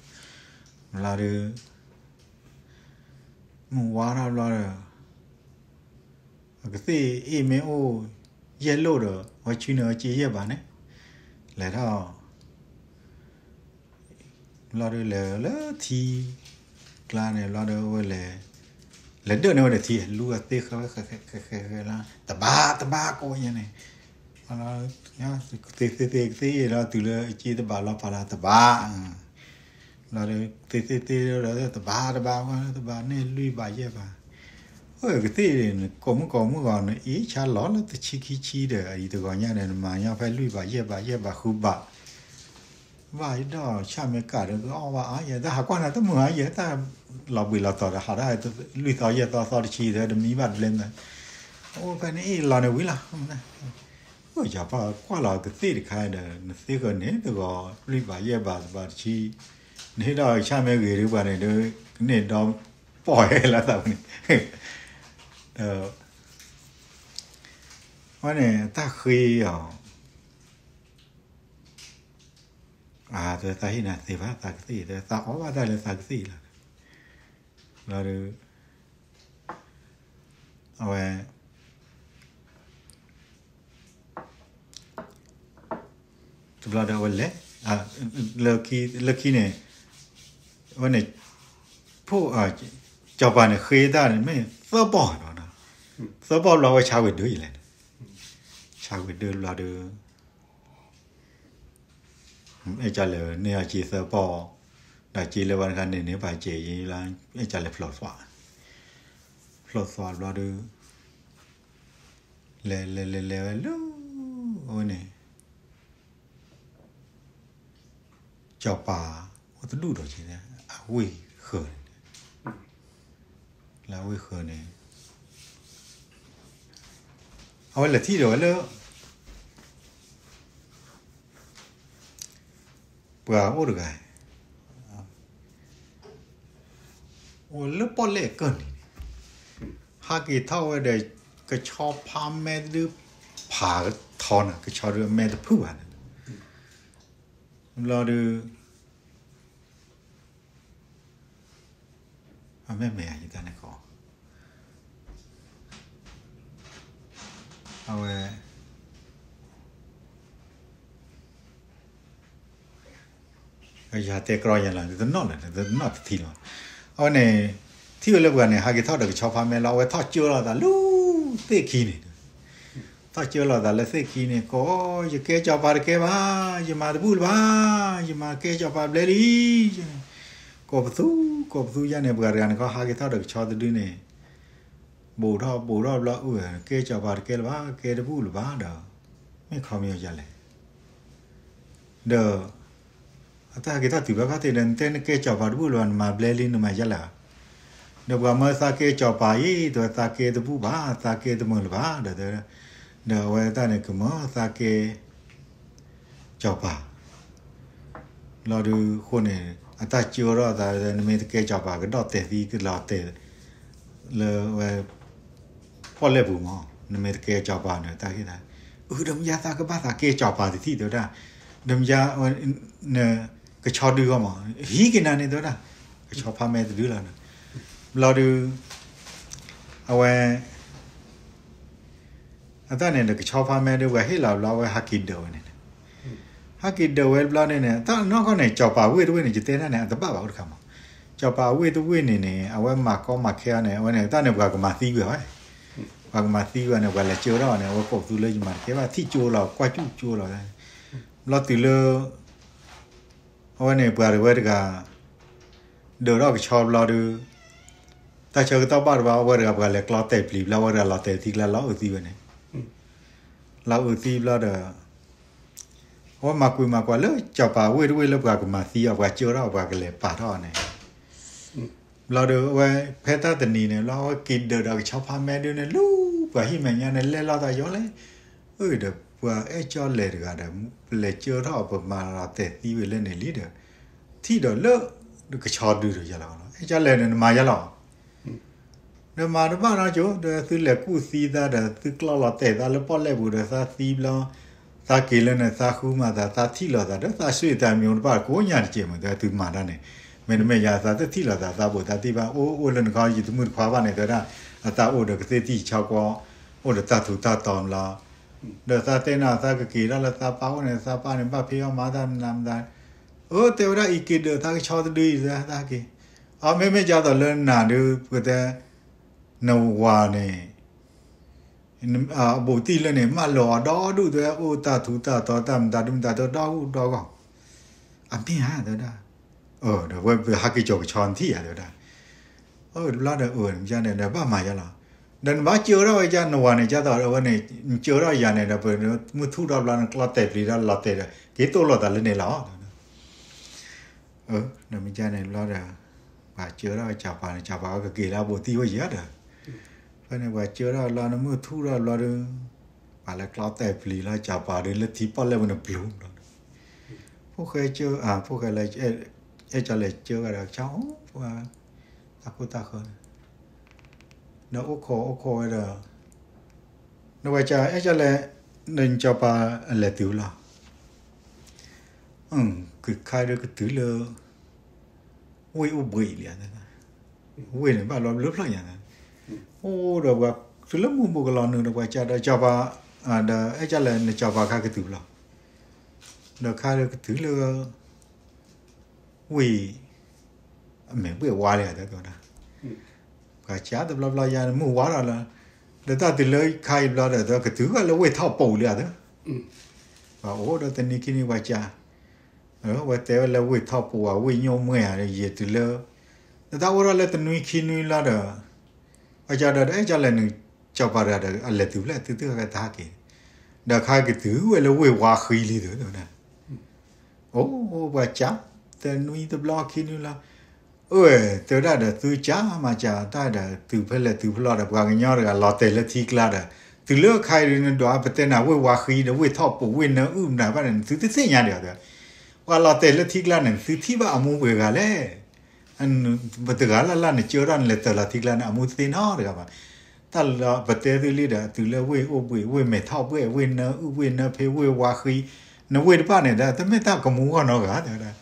လီၤဒီး မုၢ်ဝါထီၣ်ဘျီဒီး အကသ့ၣ်အ့ၣ်မ့ၢ်အိၣ်ယဲၢ်လိၣ်ဒီး အဝဲဆွံနုာ်အစ့ယဲၢ်ဘးန့ၣ် လဲၤထီၣ် ဘျီဒီးလဲၤလၢထံ ကျါန့ၣ် ဘျီဒီးအဝဲလဲၤ လဲၤဒၢၣ်န့ၢ်ဝဲဒီးထံ လူၤအသ့ဃဲဝဲဃဲဃဲဃဲဃဲလီၤ တဘးတဘးကိးညါန့ၣ် သ့သ့သ့ ကသ့ၣ်အ့ၣ်ဒီးတုၤလၢအစ့တဘးလီၤဖးလီၤ တဘး ဘျီဒီး သ့သ့သ့ဒီး တဘးတဘးဝဲ တဘးန့ၣ်လွံၢ်ဘးယဲၢ်ဘး အိၣ်ကသ့ၣ်န့ၣ် ကိးမုၢ်ကိးမုၢ်ဂီၤ နအ့ၣ်ဆါလီၤလၢတဆံခံဆံဒီး အံၤတဂီၤညါဒီး နမၤညီဖဲလွံၢ်ဘးယဲၢ်ဘးယဲၢ်ဘးဃုဘး ဘၣ်ဒီးဆၣ်မဲာ်ကးဒီး ကအီၣ်ဘၣ်အါယဲ တၢ်ဟးကွၢ်နၤတမုာ်ဧါယဲ တၢ်လီၤဘှံးလီၤတီၤဒီး ဟးဒၣ်လွံၢ်သီယဲၢ်သီသီတဆံဒီး တမံဘၣ်တဘျဲမး အိၣ်ဖဲနအ့ၣ်လီၤန့ၣ်ဝံၤလီၤ အိၣ်ယပၢ်ကွၢ်လီၤကသ့ၣ်တခါဒီး နသ့ဃၢၤန့ၣ်တဂီၤ လွံၢ်ဘးယဲၢ်ဘးတဘးတဆံ နဟ့ၣ်ဒီးဆၣ်မဲာ်ဂ့ၤဒုးပှၤန့ၣ်ဒီး ကန့ၢ်ဒီပီၢ်ဟဲလီၤသးန့ၣ် ဒီး အဝဲန့ၣ် တၢ်ဃ့အီၤ, အၢ တဲ သးဟ့ၣ်နၤသ့ဘၣ် သးကသ့ၣ်, တဲ သးအီၣ်ဘၣ်တၢ်လၢသးကသ့ၣ်လီၤ. ဘျီဒီး အဝဲ တဘျီဒီးအဝဲလဲၤ, လၢခံန့ၣ်, အဝဲန့ၣ် ဖိ, စီၤပၤန့ၣ်ဃ့တၢ်န့ၣ် မ့ၢ်သၢပီၢ်လီၤ. သၢပီၢ်ဘျီအဝဲဆါဝံၤဒုးအံၤလဲၣ်, ဆါဝံၤဒုးဘျီဒီး အဲၣ်ကလဲၤန့ၢ်အီၤက့ၤသၢပီၢ်, ဒီးက့ၤလၢဝဲတခါန့ၣ်န့ၣ် ပှၤကဲၤယံၤလီၤ, အဲၣ်ကလဲၤဖျိးသွါ, ဖျိးသွါဘျီဒီး လဲၤလဲၤလဲၤလဲၤဝဲလၢ အဝဲန့ၣ် စီၤပၤအိၣ်တဒူၣ်ဒီးက့ၤ အဝ့ၢ်ဃၢၤန့ၣ်, လၢအဝ့ၢ်ဃၢၤန့ၣ် အဝဲလဲၤထံၣ်ဒီးဝဲလၢ ပှၤအိၣ်တဂၤ အိၣ်လၢပီၣ်လဲၣ်အကၢၢ်န့ၣ်, ဟးက့ၤထီၣ်ဝဲဒီး ကဆီဖါမဲတဒု ဖးထီနၤ, ကဆီဒုအမဲတဖုၣ်ဘၣ်န့ၣ်, ဘျီဒီး အမ့ၢ်မ့ၢ်ယတၢ်န့ၣ်ကီး အဝဲ ယတဲကြီယၤလီၤ တနီၣ်လၢၤ တနီၣ်တထံၣ်လီၤ. အဝဲန့ၣ် ထံၣ်ဝဲလၢပှၤန့ၣ် ဟးက့ၤထီၣ်ဒီးကဆီဖါမဲလီၤ. အဝဲထီၣ်ကၢထီၣ်သးလၢသ့ၣ်ခံန့ၣ်, ထီၣ်ကၢထီၣ်သးလၢသ့ၣ်ခံန့ၣ် ကိး ယကဲစီၤပၤတကဲဘၣ်, ယမၤတဘူၣ်လၢၤဘၣ်, ယမၤကဲစီၤပၤဘျဲလံ. ကိးပသူ ကိးပသူယါန့ၣ် ပှၤတဂၤန့ၣ် ကဟးက့ၤထီၣ်ဒီးကဆီတဒုန့ၣ် ဘူးထီၣ်ဘူးထီၣ်ဘျီ အၢ ကဲစီၤပၤတကဲလၢၤဘၣ်, ကဲတဘူၣ်လၢၤဘၣ်ဒီး မ့ၢ်ခီမ့ၢ်ယလဲၣ်. ဒီး အတၢ်ဟဲက့ၤထီၣ်တုၤဘၣ်ခီၣ်ထံးဒီး နတဲနကဲစီၤပၤတဘူၣ်လၢၤဘၣ် နမၤဘျဲလံ နမၤယါလဲၣ်. ဒီးပှၤမၢသးကဲစီၤပၤအံၤ တဲဝဲသးကဲတဘူၣ်ဘၣ်, သးကဲတမုာ်လၢၤဘၣ်ဒီး ဒီးအဝဲတၢ်န့ၣ် ကမၢသးကဲ စီၤပၤ လီၤဒုးအဃိန့ၣ် အတၢ်ကၢထီၣ်သး နမ့ၢ်တကဲစီၤပၤ ကဒီၣ်တဲာ်သံကလီၤတဲာ် လၢဝဲ ပီၣ်လဲၣ်ပူၤမး, နမ့ၢ်တကဲစီၤပၤန့ၣ် တၢ်ဟ့ၣ်သး, အၢ ဒီးမ့ၢ်ယါသးကဘၣ်သးကဲစီၤပၤတထံၣ် တဲဝဲဒၣ်, ဒီးမ့ၢ်ယါ ကဆီဒုဂီၢ်မး ဟံးက့ၤနၤန့ၣ် တဲဝဲဒၣ်, ကဆီဖါမဲတဒုလီၤ. ဘျီဒုး အဝဲ အတၢ်န့ၣ်ဒီး ကဆီဖါမဲဒုး ပှၤဟ့ၣ်လီၤဘျီ အဝဲဟးက့ၤဒၢးဝဲန့ၣ်, ဟးက့ၤဒၢးဝဲဘျီန့ၣ်န့ၣ် တၢ်နီၢ်ကီၢ်န့ၣ် စီၤပၤဝ့ၢ်တဝ့ၢ်န့ၣ် ယတဲဒၣ်န့ၣ် အတဘၣ်ဘၣ်အိၣ်တခါမး, စီၤပၤဝ့ၢ်တဝ့ၢ်န့ၣ်န့ၣ် အဝဲမၤကီမၤခဲအီၤန့ၣ် အဝဲန့ၣ် တၢ်န့ၣ် ပှၤကမၤသံဝဲဝဲ, ပှၤကမၤသံဝဲန့ၣ် ပှၤလဲၤကၢထီၣ်န့ၣ် အဝဲကိးပသူလၢယမၤတကဲဘၣ် ထံၣ်ကၠိလီၤ ကွၢ်ကၠူၣ်ကၠိလီၤ, ဘျီတုၤလၢ အဝဲန့ၣ် ပှၤတဝဲတဂၤ ဒၢးထီၣ်ကဆီဘျီဒုး တၢ်ဆၢကတီၢ်ဘၣ်တဘၣ် အဝဲတဂၤပှၤလဲၤကျီတဲာ်ပျံၤဘျီ အဝဲတဂၤလီၤတဲာ်သံကျါ လီၤအုးသံဝဲန့ၣ်, လီၤအုးသံဘျီဒီး အဝဲမၤကွံာ်မၤကွၢ်လၢစီၤပၤဝ့ၢ်တဝ့ၢ်လၢပှၤကမၤသံအီၤ ပှၤကၢထီၣ် ပှၤကလဲၤပာ်ထီၣ်အီၤန့ၣ် ဘျီဒီး အဝဲဖဲတၢ်တနံၤန့ၣ် လၢအဝဲက့ၤဒၢးဒီးကဆီဖါမဲဒုးန့ၣ် လၢပှၤဟံၣ်မဲာ်ညါန့ၣ် လဲၤလီၤသးယီၤလဲၣ်, အၢ ဒီးပှၤအဲၣ်ကၠီလဲၤတဂၤဒီး ပလဲၤကၢထီၣ် ပမၤလီၤတဲာ်သံဝဲလၢန့ၣ်လံဒီး ထံၣ်ဒီးလၢ ကဆီဒုးဒီးယါလီၤ အဲၣ်ကၠီလဲၤန့ၣ် နမၤယါလီၤ ဒီးမၤတဘၣ်နီကၠိ ဒီးသုလဲၤကူၣ်သံသးဒီး သုကျီလီၤတဲာ်သးလၢပီၣ်လဲၣ်ပူၤဒီး သးသံဘျီ သးက့ၤလၢန့ၣ် သးဃုမၤသး သးထံၣ်လိာ်သးဒီး သးဆှၢတၢ်မံၤတဘၣ်ကိးညါတက့ၢ်မး တဲသုမၤတၢ်န့ၣ် မ့တမ့ၢ်ယၤ သးတထံၣ်လိာ်သး သးဘူးသးသံဘၣ် အိၣ်အိၣ်လၢနခီ ယတမုၢ်တခွါဘၣ်န့ၣ် တဲဝဲဒၣ် အသးအိၣ်ဒီးကသ့ၣ်ထံၣ်ဆီကွီ အိၣ်ဒီးတၢ်ထူးတၢ်တီၤလီၤ ဒီးသးတဲနၤ သးကက့ၤဒၣ်လၢသးပၢ်အိၣ်န့ၣ် သးပၢ်န့ၣ် ဘၣ်ဖံးအီၣ်မၤတၢ်မနုၤမတၤ အၢ တဲဝဲဒၣ်အံၤ က့ၤဒၢးသးကဆီတဒုအံၤ သးက့ၤ အမ့မ့ၢ်ဒ်သိးလၢနၤဒုး ပတဲ နဝၤန့ၣ် အဘူးတံၢ်လၢန့ၣ် မၢလီၤအီၤဒီဒူၣ် တဲဝဲ အိၣ်တၢ်ထူးတၢ်တီၤ တၢ်မတၤဒုမတၤ တဲဝဲဒီဂီၢ်ဒီဂီၢ် အမ့ၢ်ဧါ တဲဝဲဒၣ် အၢ ဒီးဝဲပဟးက့ၤကၠီၤကဆီနထံၣ်ဧါ တဲဝဲဒၣ် အၢ တဘျီဒီး အၢ မ့ၢ်န့ၣ်ဒီး ဘၣ်မၤယါလီၤ ဒီးနဘၣ်ကၢထီၣ်ဝဲဒၣ် နဝၤန့ၣ် ဒ်သိးအဝဲန့ၣ် နကၢထီၣ်ယၤန့ၣ်ဒီး ပမုၢ်ထူၣ်ထီၣ်ဘျီ နကျီတဲာ်ပျံၤဒီးလီၤတဲာ်ဒီး က့ၤတိၢ်လိာ်သးလၢန့ၣ်လီၤ ဒီးမ့ၢ်န့ၣ်ဘျီဒီး ပှၤကၢထီၣ်ဝဲစီၤပၤန့ၣ် စီၤပၤဝဲကက့ၤလၢအဘူးတံၢ်ဝဲယံၤဒီး ဖဲန့ၣ်ပှၤကၢထီၣ်လီၤ နမုၢ်ထူၣ်ထီၣ်ဘျီဒီး ပှၤလဲၤကျီတဲာ်ပျံၤလီၤ စီၤပၤဒီးလၢထံပီၣ်လဲၣ်ပူၤန့ၣ်ပျူၤဘျီဒီး ဖိၣ်ဃဲကၢ အဖိၣ်ဃဲလၢ အဲၣ်ကၠီလဲၤကၢဂၤဒီး ကၠီ ဖိၣ်ဃဲ တၢ်ခိၣ်တၢ်ဃၢ ဒီးအိၣ်ခိးအိၣ်ခိးဝဲဒီး ဒီးပှၤကၢအဲၣ်ကၢလဲၣ်, ဒီးစီၤပၤအလဲၤတုၤလီၤ. ကခါဒီးကတုၤလၢ ဝ့ၢ်အိၣ်ဘှံးလံ, ဝ့ၢ်န့ၣ်ဘၣ်လီၤဘျၢဖျၢၣ်ညါ, အိၣ်ဒီးပှၤတုၤလၢမုၢ်ဘူးကလီၤနုာ်ဒီးပှၤကၢဒီးစီၤပၤ, ဒီးအဲၣ်ကၢလဲၣ်န့ၣ် စီၤပၤခါကတုၤလီၤ. ဒီးခါဒီးကတုၤလၢ ဝ့ၢ် အမဲာ်ဘှ့ၣ်ဝါလံဧါ တဲဝဲဒၣ်. ပှၤကၢတဘျီဘျီယါန့ၣ် မုၢ်ဝါထီၣ်လၢ, ဒီးတၢ်တုၤလၢခါအံၤဘျီဒီး ကတုၤဝဲလၢဝ့ၢ်ထီၣ်ပူၤလံဧါ တဲ. ပှၤအိၣ်ဒီးတနွံခံနွံပှၤကၢ, ဝဲတဲဝဲလၢဝ့ၢ်ထီၣ်ပူၤဧါ ဝ့ၢ်ညိၣ်မှဲဧါ ယတုၤလၢ, ဒီးတၢ်အိၣ်ထီၣ်လၢတနွံခံနွံလီၤဒီး ပှၤကၢဒီး ဒီးအဲၣ်ကၢလဲၣ်န့ၣ် စီၤပၤတဂၤဒီး အလဲၤတုၤဖျဲၣ် သုသုကတၢ်ဟဲက့ၤ, ဒီးခါကတုၤဝဲလၢဝ့ၢ်ဝါဃံလံ တဲဝဲဒၣ်. အိၣ် ပှၤကၢ တနွံတဘျီခံနွံလီၤ, အၢ တဲဝဲဒၣ်ဒီး သုကၢမၤကၢတၢ်ဒီး တုၤဖဲလဲၣ်တုၤဖဲလဲၣ်ဒီး ပှၤကညီတဂၤလီၤတဲာ်လၢထံကျါဒီး တုၤလၢခါအံၤဒီး နဒွးပတဲနၤဝ့ၢ်ဝါဃံဒီး ဝ့ၢ်ထီၣ်ပူၤ ဝ့ၢ်နၢအုၣ်မနုၤဘၣ်န့ၣ် သုတသ့ၣ်ညါဒံးဧါ တဲဝဲ. ပှၤလီၤတဲာ်လၢထံကျါန့ၣ် သုထံၣ်ဘၣ်အမူပှဲၤဂၤလဲၣ်. ပတဂၤလၢ်လၢ်နကၢထီၣ်နလဲၤတၢ်လီၤထံကျါန့ၣ် အမူတသ့နီတဂၤဘၣ်. တၢ်လီၤပတဲသုလံဒီး တုၤလၢဝ့ၢ်အိၣ်ဘှံး ဝ့ၢ်မဲာ်ထီၣ်ဘှဲၣ် ဝ့ၢ်နၢအုၣ် ဝ့ၢ်နၢဖ့ ဝ့ၢ်ဝါဃံ, နဝ့ၢ်တဖၣ်န့ၣ်ဒီး တမ့ၢ်တၢ်ကမူဂီၢ်နီတဂၤ တဲဝဲဒၣ်.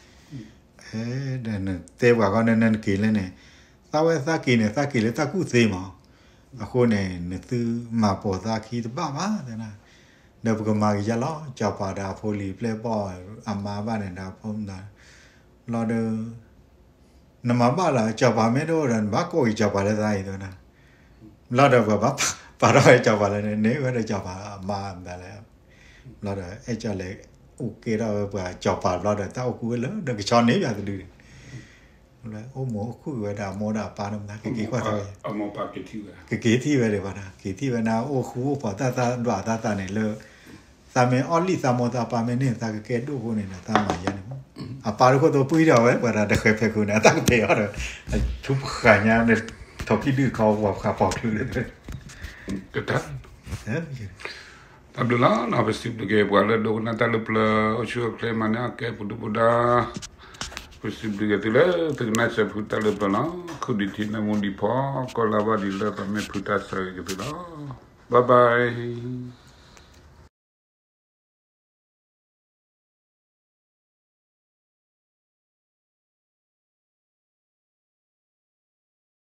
ဒီးနတဲပှၤဂီၢ်န့ၣ် နက့ၤလၢန့ၣ်, သးဝဲသးက့ၤန့ၣ် သးက့ၤလၢတၢ်ကူၣ်သ့မး, အဃိန့ၣ် နသုမၤပိာ်သးခံတဘၣ်ဘၣ် တဲဝဲဒၣ်. ဒီးပကမၤကယၤလီၤ စီၤပၤဒီးအဖိလံၤပျဲၢ်ဘီၣ် အမါဘၣ်န့ၣ်ဒီးအဖိမနၤ, ဘျီဒီး နမၤဘၣ်လၢ စီၤပၤမ့ၢ်တအိၣ်ဒီး နဘၣ်ကိးက့ၤစီၤပၤလၢသးအံၤ တဲဝဲဒၣ်. ဘျီဒီးပှၤဘၣ်ပာ်ထီၣ်ဝဲစီၤပၤလၢန့ၣ် န့ၢ်ဝဲဒီးစီၤပၤအမါမနုၤလဲၣ်. ဘျီဒီးအဲၣ်ကၢလဲၣ် အိၣ်ကဲထီၣ်ဝဲပှၤစီၤပၤဘျီဒီး တၢ်အိၣ်ဃူဝဲလၢဒီးကဆီန့ၢ်ပှၤတဒုန့ၣ် အိၣ်မူအိၣ်ခုၣ်ဝဲဒၣ်အမိၢ်ဒီးအပၢ်န့ၣ် ကက့ၤကွၢ်ထီၣ်ဝဲ, ကက့ၤထံၣ်ဝဲဒၣ်ပှၤဒီး က့ၤထံၣ်ဝဲန့ၣ် အိၣ်ဃူအိၣ်ဖိးတၢ်သးဒွးတၢ်သးန့ၣ်လၢ သးမ့ၢ်အီၣ်လံၣ်သးမိၢ်သးပၢ်မ့ၢ်န့ၢ်သးကကဲဒိၣ်အဃိန့ၣ်ဒီး သးမၤယါန့ၣ်မး, အပၢ်တခိၣ်သိပှံၢ်ထီၣ်ဝဲ ပှၤဒီးတဃဲၤဖဲးခိၣ်န့ၣ် အတၢ်ကတဲာ်အီၤဒီး ထူပဃာ်ညါန့ၣ် ထီၣ်ဖံးဒုၣ်ခီပှၤဃာ်ပိာ်ချုးလၢ တၢ်ဘျုးလီၤ. ပစံးဘျုးက့ၤပှၤလၢဒိကနၣ်တၢ်လၢပျၢၤ အိၣ်ဆူၣ်အိၣ်ချ့မၤန့ၢ်အကဲပူၤဒုၣ်ပူၤဒါ, ပစံးဘျုးက့ၤသုလၢသုကနၢ်စၢၤဖုတၢ်လၢပျၢၤလီၤ. ခုဒုးထံၣ်နၢမူဒံးဖီ ကီၢ်လၢ်ဘၣ်ဒံးလၢပမ့ၢ်ဖုတၢ်ဆၢဂ့ၤက့ၤသုလီၤ. Bye bye.